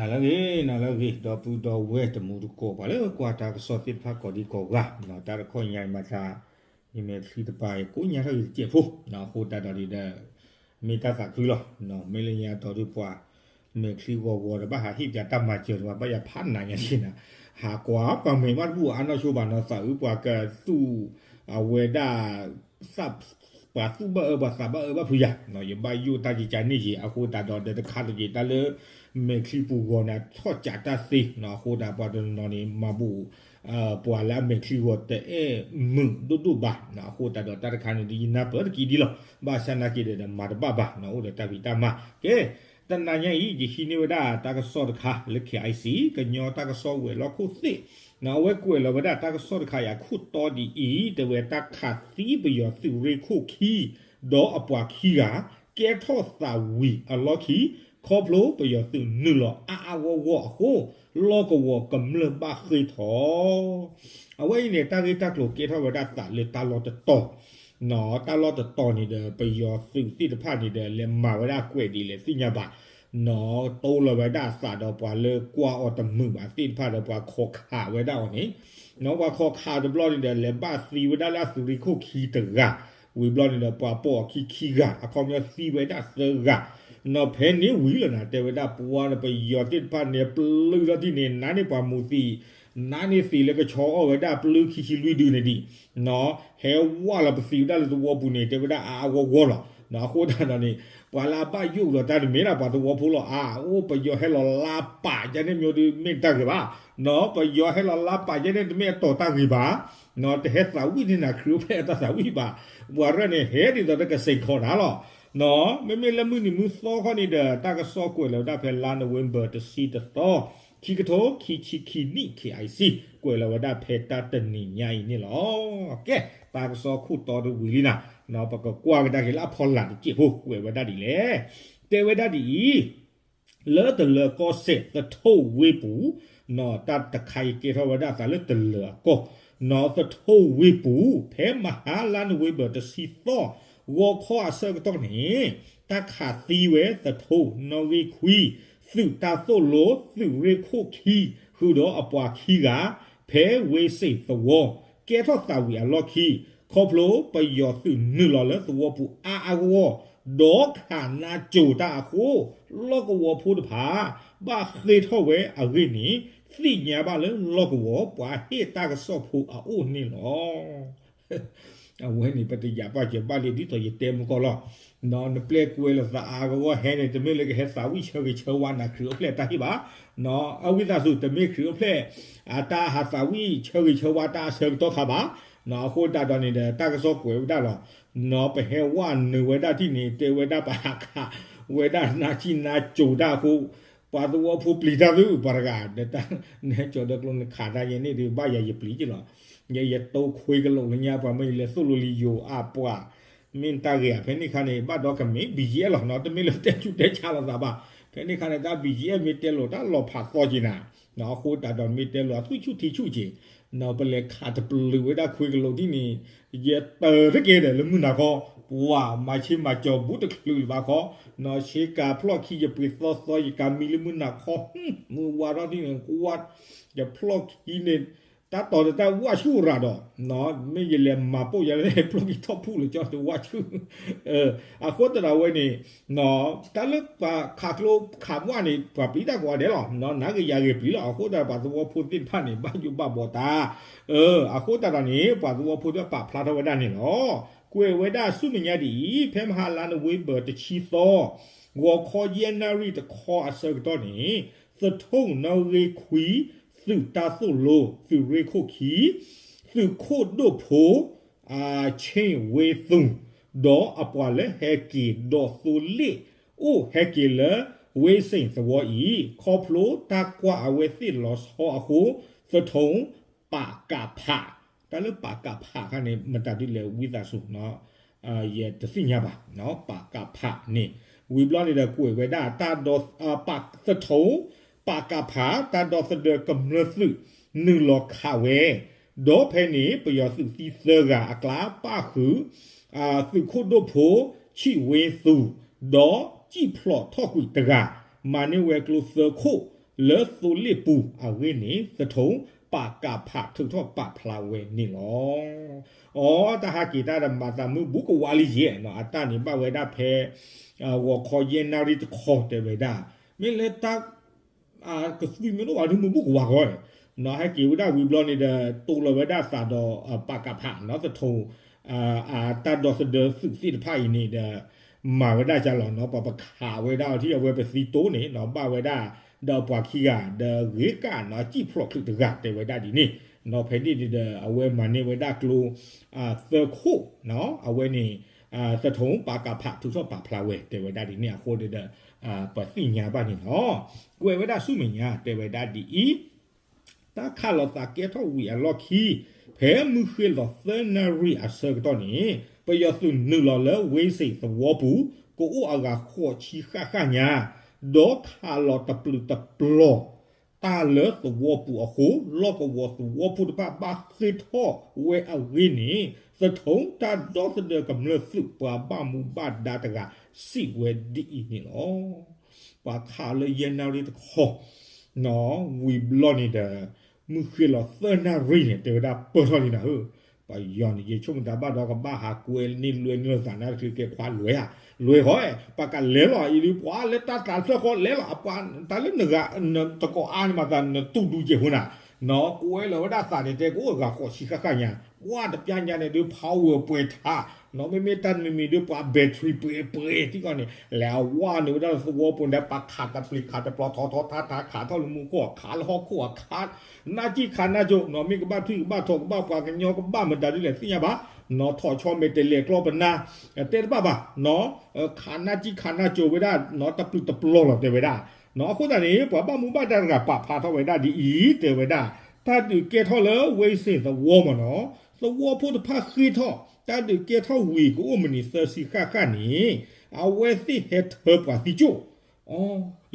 နၤလၢအဂ့ၤ နၤလၢအဂ့ၤ ဒီပုၢ်ဒီဝဲၢ်တမူတကိး ပှၤလၢကွၢ်တၢ်ကစီၣ်သ့ၣ်တဖၣ်ကိးဒံကိးဂၤ, တၢ်တခီညါအံၤမၤသး ယမဲာ်ချံတပၤ ကိးညါထီၣ်ဂ့ၤတစဲးဖိ, အဃိသတးဒီးဒ်ဒီး မ့ၢ်တၢ်သးခုလီၤ. မ့ၢ်လၢညါတီၤဒုးပှၤ မဲာ်ချံဂီၤဂီၤဒီး ဘၣ်ဟးဟ့ၣ်ပၠးတၢ်မၤစၢၤတဘၣ် ဘၣ်ယၤဖးနးညါဆ့နၤ, ဟးကွၢ်ပှၤမဲာ်ဘၣ်တဘူၣ် အါနီၢ်ဆိဘၣ်နီၤ သးအုးပှၤကသူၣ် အဝဲဒၣ် သး ပှၤသူၣ်ဘၣ်အၢ ပှၤသးဘၣ်အၢဘၣ်ဖုးယၤ, ယဘၣ်ယိၣ်တၢ်ကကန့ၣ်ယံၤ အဃိသတးဒီး ဒီးတခါတက့ၢ် တၢ်လၢ မဲာ်ချံပူၤဂီၤန့ၣ် ထီၣ်ကးတၢ်သ့, အဃိသတးပှၤတနီၤနီၤန့ၣ် မၤဘူၣ် ပှၤလၢအမဲာ်ချံဂီၤတအဲၣ်မုာ်ဒိၣ်ဒိၣ်ဘၣ်, အဃိသတးဒီးတၢ်တခါန့ၣ် ဒ်ယနၢ်ပၢၢ်တက့ၢ်ဒ်လီၤ. ဘၣ်ဆၣ်နာ်က့ဒီး မၤတဘၣ်ဘၣ်, အိၣ်ဒီးတၢ်ဖံးတၢ်မၤ, ကဲ တနၤညါအံၤ ယဟံးန့ၢ်ဝဲဒၣ်တၢ်ကစီၣ်တခါ လၢ KIC ကညီတၢ်ကစီၣ်ဝဲၤလီၢ်ခိၣ်သ့ၣ်, အဝဲကွဲးလီၤဝဲဒၣ်တၢ်ကစီၣ်တခါအံၤ အခိၣ်တီဒ်အံၤ, တဲဝဲတၢ်ခးသံပယီၤသုးရ့ၣ်ခိၣ်ခံ ဒီးအပှၤခံဂၤ ကဲထီၣ်သးဝံၤအလီၢ်ခံ, ခီဖျိပယီၤသုးနုာ်လီၤအါအါဂီၢ်ဂီၢ်အဃိ, လီၢ်ကဝီၤကမျၢၢ်ဘၣ်ဃ့ၢ်ထီၣ် အဝဲအံၤန့ၣ် တၢ်ဂ့ၢ်တၢ်ကျိၤကဲထီၣ်ဝဲဒၣ်သးလၢတၢ်လီၢ်တတီၤ, တၢ်လီၢ်တတီၤန့ၣ်ဒီး ပယီၤသုးသ့ၣ်တဖၣ်န့ၣ်ဒီး လဲၤမၤဝဲဒၣ်ကွဲးဒ်လဲၣ်သ့ၣ်ညါဘၣ်, တိလီၤဝဲဒၣ်အသးဒီးပှၤလၢကွၢ်အီၤတမုာ်ဘၣ်သ့ၣ်တဖၣ်ဒီး ပှၤခိးခးဝဲဒၣ်အီၤန့ၣ်, ပှၤခိးခးတဘျီန့ၣ်ဒီး လဲၤဘၣ်သံဝဲဒၣ်လၢအသုးရ့ၣ်ခိၣ်ခံတဂၤ, ဝံၤဘျီန့ၣ်ဒီး ပှၤပိာ်အခံခံဂၤ အခီပညီသံဝဲဒၣ်သၢဂၤ, နီၢ်ဖဲန့ၣ်ဝံၤလီၤနၤ တဲဝဲဒၣ်ပှၤဒီးပယီၤသ့ၣ်တဖၣ်န့ၣ် ပျုၢ်ထီၣ်ထံၣ်န့ၣ် နါန့ၢ်ပှၤမူးသံး, နါန့ၢ်သံးလၢကဆီအီၣ်ဝဲဒၣ်ပျုၢ်ခံဆံလွံၢ်ဒုန့ၣ်ဒံး, ဟဲဝဲလီၤပသံးဝဲဒၣ်လၢသဝီပူၤန့ၣ် တဲဝဲဒၣ်အါအါဂီၢ်ဂီၢ်လီၤ. အဃိသတးဒီးန့ၣ် ပှၤလၢအဘၣ်ယိၣ်ဒီးတၢ်တမ့ၢ်ဒၣ်ပှၤသဝီဖိလီၤ. အအိၣ်ပယီၤဟဲလီၤလါပာ်ယဲန့ၣ် မ့ၢ်ဒုးမ့ၢ်တၢ်ဂ့ၤဘၣ်, ပယီၤဟဲလီၤလါပာ်ယဲန့ၣ် တမ့ၢ်အတီၤတၢ်ဂ့ၤဘၣ်, တဟဲသးဝံၣ်န့ၢ်နၤခရံာ်အိၣ်ဖျဲၣ်အတၢ်သးဝံၣ်ဘၣ်, ပှၤရဲၣ်န့ၣ် ဟဲဒ်သိးတကစဲးခီနၤလီၤ. မ့မ့ၢ်လၢမုၢ်နံၤမုၢ်သီခီန့ၣ်ဒီး တၢ်ကစီၣ်ကွဲးလီၤဝဲဒၣ်ဖဲလါနိၣ်ဝ့ဘၢၣ် တဆံတသီ, ခံကထိခံဆံခံနံၣ် KIC ကွဲးလီၤဝဲဒၣ်ဖဲတၢ်တနံၤညါအံၤန့ၣ်လီၤ. ကဲ တၢ်ကစီၣ်ခိၣ်တီတဝံၤလံနၤ, ပကကွၢ်ကဒါက့ၤလၢအဖီလာ်တစဲးဖိ ကွဲးဝဲဒၣ်ဒ်လဲၣ်, တဲဝဲဒၣ်ဒ်အံၤ လၢတလၢၤကီၢ်စဲၣ်သထူၣ်ဝ့ၢ်ပူၤ, တၢ်တခါအံၤကဲထီၣ်ဝဲဒၣ်အသးလၢတလၢၤအကီၢ်, သထူၣ်ဝ့ၢ်ပူၤ ဖဲမဟါလါနိၣ်ဝ့ဘၢၣ်တဆံသီ ဂီၤခီအဆၢကတီၢ်န့ၣ် တၢ်ခးသံဝဲသထူၣ်နီၣ်ဂံၢ်ခွံ သုးတၢ်သိၣ်လိ သုးရ့ၣ်ခိၣ်ခံ ဃုာ်ဒီးအပှၤခံဂၤ ဖဲဝ့ၢ်စ့ၣ်သဝီ ကဲထီၣ်သးဝံၤအလီၢ်ခံ ခီဖျိပယီၤသုးနုာ်လီၤလၢသဝီပူၤအါအါဂီၢ်ဂီၢ် ဒီးခးနါစိၤတၢ်အဃိ လီၢ်ကဝီၤဖိတဖၣ် ဘၣ်ဃ့ၢ်ထီၣ်ဝဲအဂ့ၢ်န့ၣ် သ့ၣ်ညါဘၣ်လၢလီၢ်ကဝီၤပှၤဟ့ၣ်တၢ်ကစီၣ်ဖိအအိၣ်န့ၣ်လီၤ. အဝဲန့ၣ် ပတယာ်ဘၣ်စၢၤဘၣ်လံ ဒ်သိးယတဲမုၢ်ကီၢ်လီၤ. နပျဲၢ်ကွဲးလီၤသးအါအါဂီၢ်ဂီၢ်ဟဲန့ၣ် တမ့ၢ်လၢကဟဲသးဝံၣ်ဆၢဂ့ၤဆၢဝါနၤခရံာ်အိၣ်ဖျဲၣ်တၢ်ဟ့ၣ်ဘၣ်. အဝံသးစူၤ တမ့ၢ်ခရံာ်အိၣ်ဖျဲၣ် အတၢ်ဟးသးဝံၣ်ဆၢဂ့ၤဆၢဝါတၢ်အဆၢကတီၢ်ခါဘၣ်. အဃိသတးဒီးန့ၣ်ဒီး တၢ်ကစီၣ်ကွဲးဝဲဒၣ်လီၤ. ပဟဲဝဲနုာ်ဝဲဒၣ်ထံၣ်န့ၣ် တဲဝဲဒၣ်ပဟးခးဝဲဒၣ်နါဆံၣ်နါစိၤတၢ်အဃိ ပှၤသဝီဖိပျံၤတၢ်သုပှၤတဂၤ ဒီးတၢ်နဟဲကၠီၤဒီးကျိန့ၣ်ခးတၢ်ယဲန့ၣ်ဒီး ဘၣ်ယၤယပျံၤက့လီၤ. ယဲယတိခွ့ကလိာ်လၢညါ ပှၤမ့ၢ်ယလဲၤသိၣ်လိလံယိၤအပှၤ မ့ၢ်တၢ်ဂ့ၤဧါ ဖဲန့ၣ်ခါန့ၣ် ဘၣ်ဒီးကမ့ၢ် BGF လီၤနီၤ တမ့ၢ်လၢတဲဆူၣ်တဲဆါလိာ်သးဘၣ်. ဖဲန့ၣ်ခါန့ၣ် တၢ် BGF မ့ၢ်တဲလိာ်တၢ်လီၤဖးသီက့ၤနၤ အဃိသတးဒီးမ့ၢ်တဲလိာ်အသွံၣ်ဆူၣ်ထံဆူၣ်က့ၤ ပလဲၤခးတပျုာ်ဝဲဒၣ်ခွ့ကလိာ်ထံၣ်န့ၣ် ယတၢၤတက့ၢ်ဒီးလၢမုၢ်နၤခီ ပှၤမၤဆ့မၤကၠီၤဘူးတချုးလၢၤဘၣ်ခီ ဆ့ကၤဖျီၣ်ခံယပှ့ၤသီသီ ယကၤမံလၢမုၢ်နၤခီ မုၢ်ဝါထီၣ်ထံၣ်န့ၣ် ကွၢ် ယဖျီၣ်ခံန့ၣ် တၢ်တီၤတတၢ်ဝၣ်ဆူၣ်ရၤဒီး မ့ၢ်ယလဲၤမၤပိာ်ယၤလၢဖျီၣ်ခံထီၣ်ဖူၣ်လၢကၠီတဝၣ်ဆူၣ် အဃိသတးဒီးဝဲန့ၣ် တၢ်လၢပှၤခးကျိခးဝၣ်န့ၣ် ပှၤပျံၤတၢ်ကိးဂၤဒဲးလီၤ. နဂ့ၤယၤဂ့ၤပျံၤလီၤ. အဃိသတးဒီးပှၤသဝီဖိသ့ၣ်တဖၣ်န့ၣ် ဘၣ်ယိၣ်ဘၣ်ဘှီတၢ် အဃိသတးဒီးန့ၣ် ပှၤသဝီဖိသ့ၣ်တဖၣ်ပာ်ဖျါထီၣ်ဝဲဒၣ်န့ၣ်လီၤ. ကွဲးဝဲဒၣ်ဆူမဲာ်ညါဒ်အံၤ ဖဲမဟါလါနိၣ်ဝ့ဘၢၣ်တဆံသီ ဂီၤခီယဲၢ်နၣ်ရံၣ်တခီအဆၢကတီၢ်န့ၣ် သထူၣ်နီၣ်ဂံၢ်ခွံ သုးတၢ်သိၣ်လိ သုးရ့ၣ်ခိၣ်ခံ သုးခိၣ်ဒိၣ်ဖိ ဆ့ၣ်ဝ့သူၣ် ဒီးအပှၤလၢဟဲက့ၤဒီးသိလ့ၣ် အိၣ်ဟဲက့ၤလၢ ဝ့ၢ်စ့ၣ်သဝီအံၤ ခီဖျိတၢ်ကွၢ်အဝဲသ့ၣ်လီၤဆီအဃိ သထူၣ် ပကဖ တၢ်လၢပကဖခါန့ၣ် မတၤဒ်လဲၣ်ဝံသးစူၤ ယတသ့ၣ်ညါဘၣ် ပကဖန့ၣ် ဝံၤဘျီန့ၣ်ဒီးကွဲးဝဲဒၣ် သထူၣ် ပကဖ တၢ်ဒီသဒၢကမျၢၢ်သုး နုာ်လီၤခးဝဲ ဒီးဖဲန့ၣ် ပယီၤသုးသံသၢဂၤအကျါ ပၣ်ဃုာ် သုးခိၣ်ဒိၣ်ဖိ ဆံၣ်ဝ့သူၣ် ဒီးစံၣ်ဖျိးထီၣ်ကွံာ်တဂၤ မၤန့ၢ်ဝဲကျိသၢခိၣ် လၢသိလ့ၣ်ပူၤအဂ့ၢ်န့ၣ် သထိၣ်ပကဖ ထုးထီၣ်ပာ်ဖျါဝဲန့ၣ်လီၤ. အိ တၢ်ဟးက့ၤတၢ်ဒီးမၤသးမုၢ်ဘူးကဝါလံယဲၢ်နီၤ, အတၢ်န့ၣ်ဘၣ်ဝဲဒၣ်ဖဲ ဂီၤခီယဲၢ်နၣ်ရံၣ်တခီတဲဝဲဒၣ်, မ့ၢ်လၢတၢ် ကသွံမ့ၢ်တအိၣ်ဘၣ်ဒုးမုၢ်ဘူးကဝါဂီၢ်, နီၤဟဲက့ၤဝဲဒၣ်ဝံၤဘျီန့ၣ်ဒီး တိလီၤဝဲဒၣ်သးဒီး ပကဖနီၤ သထိၣ် အတၢ်ဒီသဒၢသုးသ့ၣ်တဖၣ်အံၤန့ၣ်ဒီး မၤဝဲဒၣ်ကလီၤနီၤ, ပှၤပခးဝဲဒၣ်အီၤထံၣ်အဝဲပသံတိၢ်န့ၣ်နီၤ, ဘၣ်ဝဲဒၣ်ဒီးပှၤခံဂၤဒီးဂ့ၤကၣ်နီၤ စံၣ်ဖျိးချုးတဂၤတဲဝဲဒၣ်ဒ်န့ၣ်နီၤ, ဖဲန့ၣ်န့ၣ်ဒီး အဝဲမၤန့ၢ်ဝဲဒၣ်ကျိ သၢခိၣ်နီၤ, အဝဲန့ၣ် သထိၣ်ပကဖ ထုးထီၣ်ပာ်ဖျါဝဲတဲဝဲဒၣ်ဒ်န့ၣ်အဃိန့ၣ်ဒီး ပသ့ၣ်ညါဘၣ်န့ၣ်လီၤ. ကွဲးဝဲဒၣ်ဆူမဲာ်ညါတဲဝဲဒၣ်ဒ်အံၤ, တၢ်ခးလီၤသးကဲထီၣ်ဝံၤအလီၢ်ခံ ဖဲမုၢ်ဃ့ၢ်လီၤသၢနၣ်ရံၣ်အဆၢကတီၢ်န့ၣ် ပယီၤသုးနုာ်လီၤလၢဝ့စ့ၣ်သဝီပူၤ ကအိၣ်အဂၤဃိးဆံဃၣ်ဃၣ်ညါ, ဒီးခးလီၤတပျုာ်တပျီၤ တၢ်လၢသဝီပူၤအဃိ လီၢ်ကဝီၤသဝီဖိတဖၣ်ဘၣ်ဃ့ၢ်ထီၣ်ဝဲအဂ့ၢ်န့ၣ် သထိၣ်တၢ်ဒီသဒၢကမျၢၢ်သုးပှၤဘၣ်မူဘၣ်ဒါတဂၤစံးဝဲဒ်အံၤန့ၣ်လီၤ. ပှၤခးလၢယဲၢ်နၣ်ရံၣ်တခီ ဝံၤဘျီန့ၣ်ဒီး မုၢ်ဃ့ၢ်လီၤသၢနၣ်ရံၣ်န့ၣ် တဲဝဲဒၣ်ပၢၢ်ထီၣ်လံနၤဧၢ, ပယီၤန့ၣ် ယဆိကမိၣ်တၢ်ဘၣ်ဒီးကဘၣ်ဟးကွဲန့ၢ်လွဲန့ၢ်လိာ်သးနါတချုးကဲခွါလွဲဧါ, လွဲဃီ, ပှၤကလဲၤလီၤအံၤဒုး ပှၤလၢတၢ်သးတဖျၢၣ်ဃီလဲၤလီၤ, တၢ်လၢနဂၤတကိးအါန့ၣ်မးသးနတူၢ်ဒူကဲးဖိနၤ, နီၤကွဲလီၤဝဲဒၣ်သးန့ၣ် တဲကအိၣ်ဂၤဃိးဆံဃၣ်ဃၣ်ညါ, ပှၤတပျၢ်ညါန့ၣ်ဒုး power ပှဲၤထး, နီၤမ့မ့ၢ်တၢ်တမံၤမံၤဒုး ပှၤ battery ပှဲၤပှဲၤထံကီၢ်န့ၣ် လဲၤအဝဲနုာ်ဝဲဒၣ်လၢသဝီပူၤန့ၣ် ပှၤခးတပျံၤခးတပျီၤထီထီထါထါခးထီၣ်လၢမူခိၣ်ခးလၢဟီၣ်ခိၣ်အခး နၢ်ကံၣ်ခးနၢ်ကၠိ နီၤမ့ၢ်ကဘၣ်ထွံၣ်ကဘၣ်ထီၣ် ကဘၣ်ပှၤကညီကဘၣ်မတၤဒ်လဲၣ်သ့ၣ်ညါဘၣ်, နီၤထီၣ်ဆီမဲာ်တဲၤလဲၤကျီပနါ တဲတဘၣ်ဘၣ်, နီၤခးနၢ်ကံၣ်ခးနၢ်ကၠိဝဲဒၣ် နီၤတပျုာ်တပျီၤလီၤတဲဝဲဒၣ်, နီၤအဃိသတးန့ၣ် ပှၤဘၣ်မူဘၣ်ဒါတဂၤပာ်ဖျါထီၣ်ဝဲဒၣ်ဒ်အံၤ တဲဝဲဒၣ်, တၢ်ဒုးကဲထီၣ်လၢဝ့စ့ၣ်သဝီမ့ၢ်နီၤ သဝီဖိတဖၣ်ဃ့ၢ်ထီၣ် တၢ်ဒုးကဲထီၣ်ဝံၤကအိၣ်မံးနံးသၢဆံဃၣ်ဃၣ်န့ၣ် အဝဲသ့ၣ်ဟဲထၢပှၤသံကၠိၣ် အိ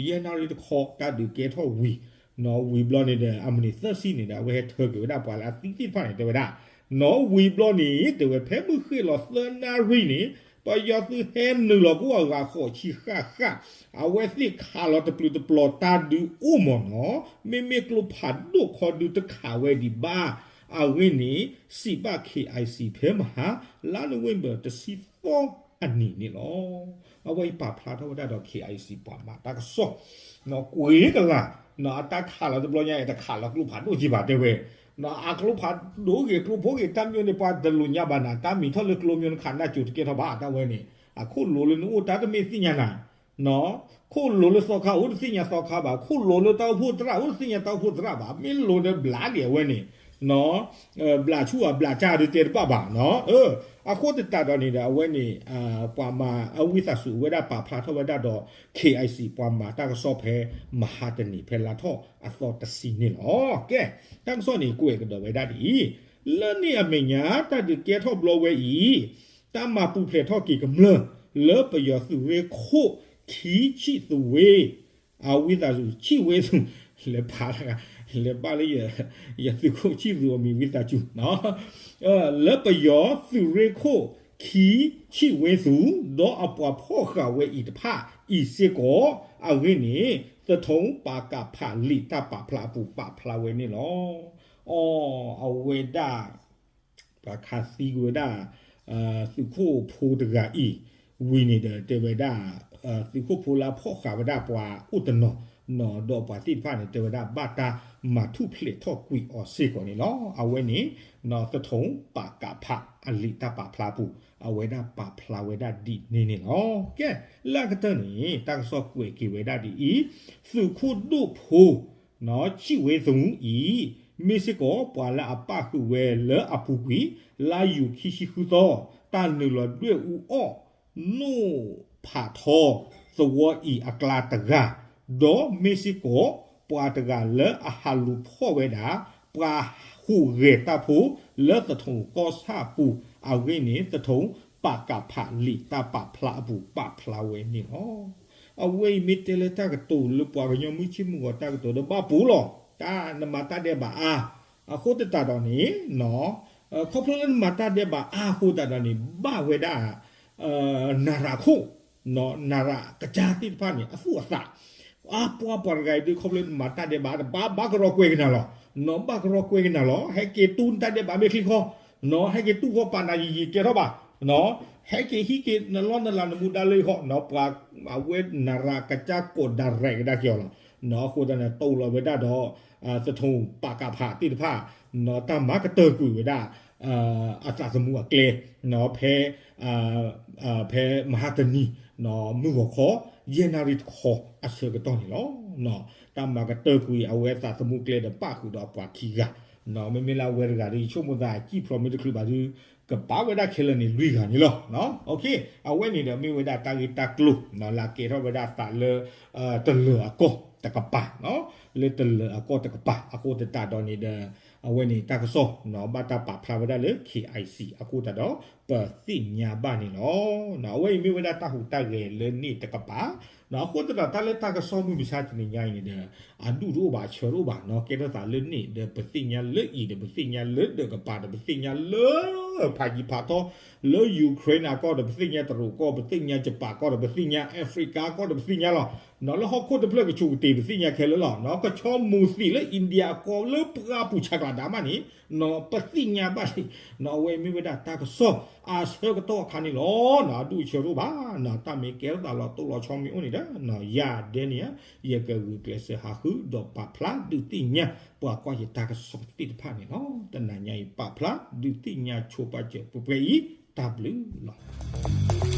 ယဲၢ်နၣ်ရံၣ်တခီ တၢ်ဒုးကဲထီၣ်ဝံၤ, နီၤဝံၤဘျီန့ၣ်ဒီး အမံးနံးသၢဆံန့ၣ်ဒီး အဝဲဟဲထၢက့ၤဝဲဒၣ်ပှၤလၢအသံသ့ၣ်တဖၣ်န့ၣ် တဲဝဲဒၣ်, နီၤဝံၤဘျီန့ၣ် တဲဝဲဖဲမုၢ်ဃ့ၢ်လီၤသၢနၣ်ရံၣ်န့ၣ် ပယီၤသုးဟဲနုာ်လီၤကအိၣ်အဂၤဃိးဆံဃၣ်ဃၣ်, အဝဲသ့ၣ်ခးလီၤတပျုာ်တပျီၤတၢ်ဒုးအိၣ်မ့ၢ်နီၤ, မ့မ့ၢ်ကျိဖးဒိၣ်ခီဒုတခးဝဲဒံးဘၣ်, အဂ့ၢ်န့ၣ် စံးဘၣ် KIC ဖဲမဟါ လါနိၣ်ဝ့ဘၢၣ်တဆံသီအနံၤန့ၣ်လီၤ. အဝဲအံၤပာ်ဖျါထီၣ်ဝဲဒၣ်ဒီး KIC ပှၤမၤတၢ်ကစီၣ်, နီၤကွဲးကလာ်, နီၤအတၢ်ခးလီၤတဘျီညါအံၤ တခးလီၤကျိဖးဒိၣ်က့ၤဘၣ်တဲဝဲ, နီၤအကျိဖးဒိၣ်ဂ့ၤကျိဖိဂ့ၤတၢ်မံၤန့ၣ် ပှၤတလိာ်ညါဘၣ်နၤ, တၢ်မံၤထီၣ်လၢကျိမံၤနခးနၢ်ကၠိတကဲထီၣ်ဘၣ်တၢ်ဝဲန့ၣ်, အခိၣ်လိၤလၢနအိၣ်တၢ်တမ့ၢ်သ့ၣ်ညါနၤ နီၤ, ခိၣ်လိၤလၢသီခါအိၣ်တသ့ၣ်ညါသီခါဘၣ်, ခိၣ်လိၤလၢတၢ်အိၣ်ဖှိၣ်သရၣ်အိၣ်တသ့ၣ်ညါတၢ်အိၣ်ဖှိၣ်သရၣ်ဘၣ်, မ့ၢ်လိၤဒီးဘျးဒံးအဝဲန့ၣ်, နီၤ, ဘျးဆူၣ်အဘျးကၢ်ဒုးတဲတဘၣ်ဘၣ်နီၤ, အဃိသတးဒီးန့ၣ်ဒီး အဝဲန့ၣ် ပှၤမၤအဝံသးစူၤဝဲဒၣ်ပာ်ဖျါထီၣ်ဝဲဒၣ်ဒီး KIC ပှၤမၤတၢ်ကစီၣ်ဖဲမဟါတနံၤ ဖဲလါထီၣ်အသီတဆံန့ၣ်လီၤ. ကဲ, တၢ်ကစီၣ်န့ၣ်ကွဲးကဒီးဝဲဒၣ်ဒ်အံၤ, လၢန့ၣ်အမဲာ်ညါ တၢ်ဒုးကဲထီၣ်ဘျီဝဲအံၤ တၢ်မၤပူၤဖျဲးထီၣ်က့ၤကမျၢၢ် လၢပယီၤသုးရ့ၣ်ခိၣ်ခံဆံၣ်သူဝ့ အဝံသးစူၤ ဆံၣ်ဝ့သူ, လဲၤပာ်, လဲၤဘၣ်လၢ ယသုးခိၣ်ဆံၣ်သူအမံၤဝံသးစူၤ, လၢပယီၤသုးရ့ၣ်ခိၣ်ခံဆံၣ်ဝ့သူ ဒီးအပှၤဖီၣ်ဃာ်ဝဲအံၤတဖၣ်အံၤစ့ၢ်ကီး, အဂ့ၢ်န့ၣ် သထိၣ်ပကဖလံာ်တၢ်ပာ်ဖျါအပူၤပာ်ဖျါဝဲန့ၣ်လီၤ. အဝဲဒၣ် ပှၤခးသံကွံာ်ဝဲဒၣ် သုးခိၣ်ဖိတဂၤအံၤ, ဝံၤန့ၣ်ဒီးတဲဝဲဒၣ် သုးခိၣ်ဖိလၢအဖီၣ်ဃာ်ဝဲဒၣ်ပှၤအိၣ်တနီၤ, ဒီးပှၤသ့ၣ်တဖၣ်န့ၣ် တဲဝဲဒၣ်ဘၣ်တၢ်မၤထူၣ်ဖျဲးထီၣ်ကွံာ်အီၤစ့ၢ်ကီးန့ၣ်လီၤ. အဝဲန့ၣ် သထိၣ်ပကဖအလံာ်တၢ်ပာ်ဖျါအပူၤ အဝဲဒၣ်ပာ်ဖျါဝဲဒၣ်ဒ်န့ၣ်န့ၣ်လီၤ. ကဲ, လၢအကတၢၢ်န့ၣ် တၢ်ကစီၣ်ကွဲးက့ၤဝဲဒၣ်ဒ်အံၤ, သုးခိၣ်ဒိၣ်ဖိ ဆံၣ်ဝ့သူအံၤ မ့ၢ်စ့ၢ်ကီးပှၤလၢအပၣ်ဃုာ်ဝဲလၢအပူၤကွံာ် လါယူၤခံဆံဃုသီ တၢ်နုာ်လီၤဒွဲၣ်အူအီၣ် နိၣ်ဖးထီသဝီအံၤအကျါတဂၤ, ဒီးမ့ၢ်စ့ၢ်ကီး ပှၤတဂၤလၢအဟးလူၤဖီၣ်ဝဲဒၣ် ပှၤဟူးဂဲၤတၢ်ဖိလၢသထိၣ်ကီၢ်ဆၣ်ပူၤအဂ့ၢ်န့ၣ် သထိၣ်ပကဖလံာ်တၢ်ပာ်ဖျါအပူၤပာ်ဖျါဝဲန့ၣ်လီၤ. အဝဲအံၤမ့ၢ်တဲလၢတၢ်ကတိၤလၢပှၤကညီမုၢ်ဆ့ၣ်မုၢ်ဂီၤတၢ်ကတိၤဒီးဘၣ်ပူၤလီၤ. တၢ်နမၤတၢ်ဒဲးဘးအါ, အဃိသတးဒီးန့ၣ် ခီဖျိလၢနမၤတၢ်ဒဲးဘးအါအဃိသတးဒီးန့ၣ် ဘၣ်ဝဲဒၣ် နၤရၤခိၣ်, နၤရၤကစၢ်သ့ၣ်တဖၣ်န့ၣ် အသူၣ်အသး, အပှၤပှၤတဂၤအံၤဒုးခီဖျိမၤတၢ်ဒဲးဘး ဘၣ်ဘၣ်ကရီကွဲကနၤလီၤ, နီၢ်ဘၣ်ကရီကွဲကနၤလီၤ, ဟဲက့ၤတူၢ်တၢ်ဒဲးဘးမ့ၢ်ချံခီ, နီၢ်ဟဲက့ၤတူၢ်ဃီပာ်နၤယံာ်ယံာ်ကဲထီၣ်ဘၣ်, နီၢ် ဟဲက့ၤဟံးက့ၤနလီၢ်နလၤနမူဒါလၢဟီၣ်, နီၢ်ပှၤအဝဲနရၤကစၢ်ကိးဒၣ်ရဲၣ်ကဒါက့ၤအီၤလီၤ, နီၢ်အဃိသတးန့ၣ် တိၢ်လီၤဝဲဒၣ်ဒီး သထိၣ်ပာ်ကးဖးသ့ၣ်တဖၣ်, နီၢ်တၢ်မၤကတၢၢ်ကွံာ်ဝဲဒၣ် အသးသမူအကျဲ, နီၢ်ဖဲ ဖဲမဟါတနံၤ မုၢ်ဂီၤခီ ယဲၢ်နၣ်ရံၣ်တခီအဆၢကတီၢ်န့ၣ်လီၤ. တၢ်မၤကတၢၢ်ကွံာ်အဝဲသးသမူကျဲဒီးပၣ်ဃုာ်ဒီးအပှၤခံဂၤ, မ့မ့ၢ်လၢအဝဲတဂၤဒီး ယဆိကမိၣ်သးစံၣ်ဖျိးမ့ၢ်တချုးဘၣ်ဒီး ကပာ်ဝဲဒၣ်ခဲလၢာ်န့ၣ်လွံၢ်ဂၤန့ၣ်လီၤ. အဝဲန့ၣ်ဒီးမ့ၢ်ဝဲဒၣ်တၢ်ဂ့ၢ်တၢ်ကျိၤ လၢကဲထီၣ်ဝဲဒၣ်သးလၢ တလၢၤအကီၢ်တကပၤ, လၢတလၢၤအကီၢ်တကပၤ အဃိသတးဒီးန့ၣ်ဒီး အဝဲန့ၣ်တၢ်ကစီၣ် ဘၣ်တၢ်ပာ်ဖျါဝဲဒၣ်လၢ K I C အဃိသတးဒီး ပသ့ၣ်ညါဘၣ်န့ၣ်လီၤ. အဝဲအံၤမ့ၢ်ဝဲဒၣ်တၢ်ဟူးတၢ်ဂဲၤလၢန့ၣ်တကပၤ, အဃိသတးတၢ်လၢတၢ်ကစီၣ်မုၢ်မဆါတနံၤညါအံၤန့ၣ်ဒီး အဒူၣ်တအိၣ်ဘၣ်အဆၢတအိၣ်ဘၣ်, နီၢ်ကဲထီၣ်သးလၢန့ၣ်ဒီး ပသ့ၣ်ညါလၢအံၤဒီး ပသ့ၣ်ညါလၢဒၢးကပၤဒီး ပသ့ၣ်ညါလၢ ဖးယံၤဖးထီ လၢ Ukraine အကီၢ်ဒီး ပသ့ၣ်ညါတရူးကီၢ်, ပသ့ၣ်ညါယပၣ်ကီၢ်ဒီး ပသ့ၣ်ညါ Africa ကီၢ်ဒီး ပသ့ၣ်ညါလီၤ. နီၢ်လၢဟီၣ်ခိၣ်တဖျၢၣ်ကဆူးကတ့ၢ် ပသ့ၣ်ညါခဲလၢာ်လီၤ. နီၢ်ကဆီမူၤသံးလၢ India အကီၢ် လၢပှၤပူၤဆါကျးဒါမးန့ၣ် နီၢ်ပသ့ၣ်ညါဘၣ်လံ. နီၢ်အဝဲမ့ၢ်ဝဲဒၣ်တၢ်ကစီၣ်အဆၢကတီၢ်အခါန့ၣ်လီၤ. နီၢ်အဒူၣ်အဆၢတအိၣ်ဘၣ်, နီၢ်တၢ်မ့ၢ်ကဲထီၣ်သးလီၤတိၢ်လီၤဆီမ့ၢ်အိၣ်န့ၣ်ဒီး နီၢ်ယၤဒဲန့ၣ် ယကဂုာ်ကျဲးစၢးဟးဃုဒီးပာ်ဖျါဒုးသ့ၣ်ညါ ပှၤကွၢ်ယတၢ်ကစီၣ်သ့ၣ်တဖၣ်န့ၣ်လီၤ. တနၤညါအံၤပာ်ဖျါဒုးသ့ၣ်ညါဆိပာ်စၢၤပှဲၤပှဲၤအံၤ တၢ်ဘျုးလီၤ.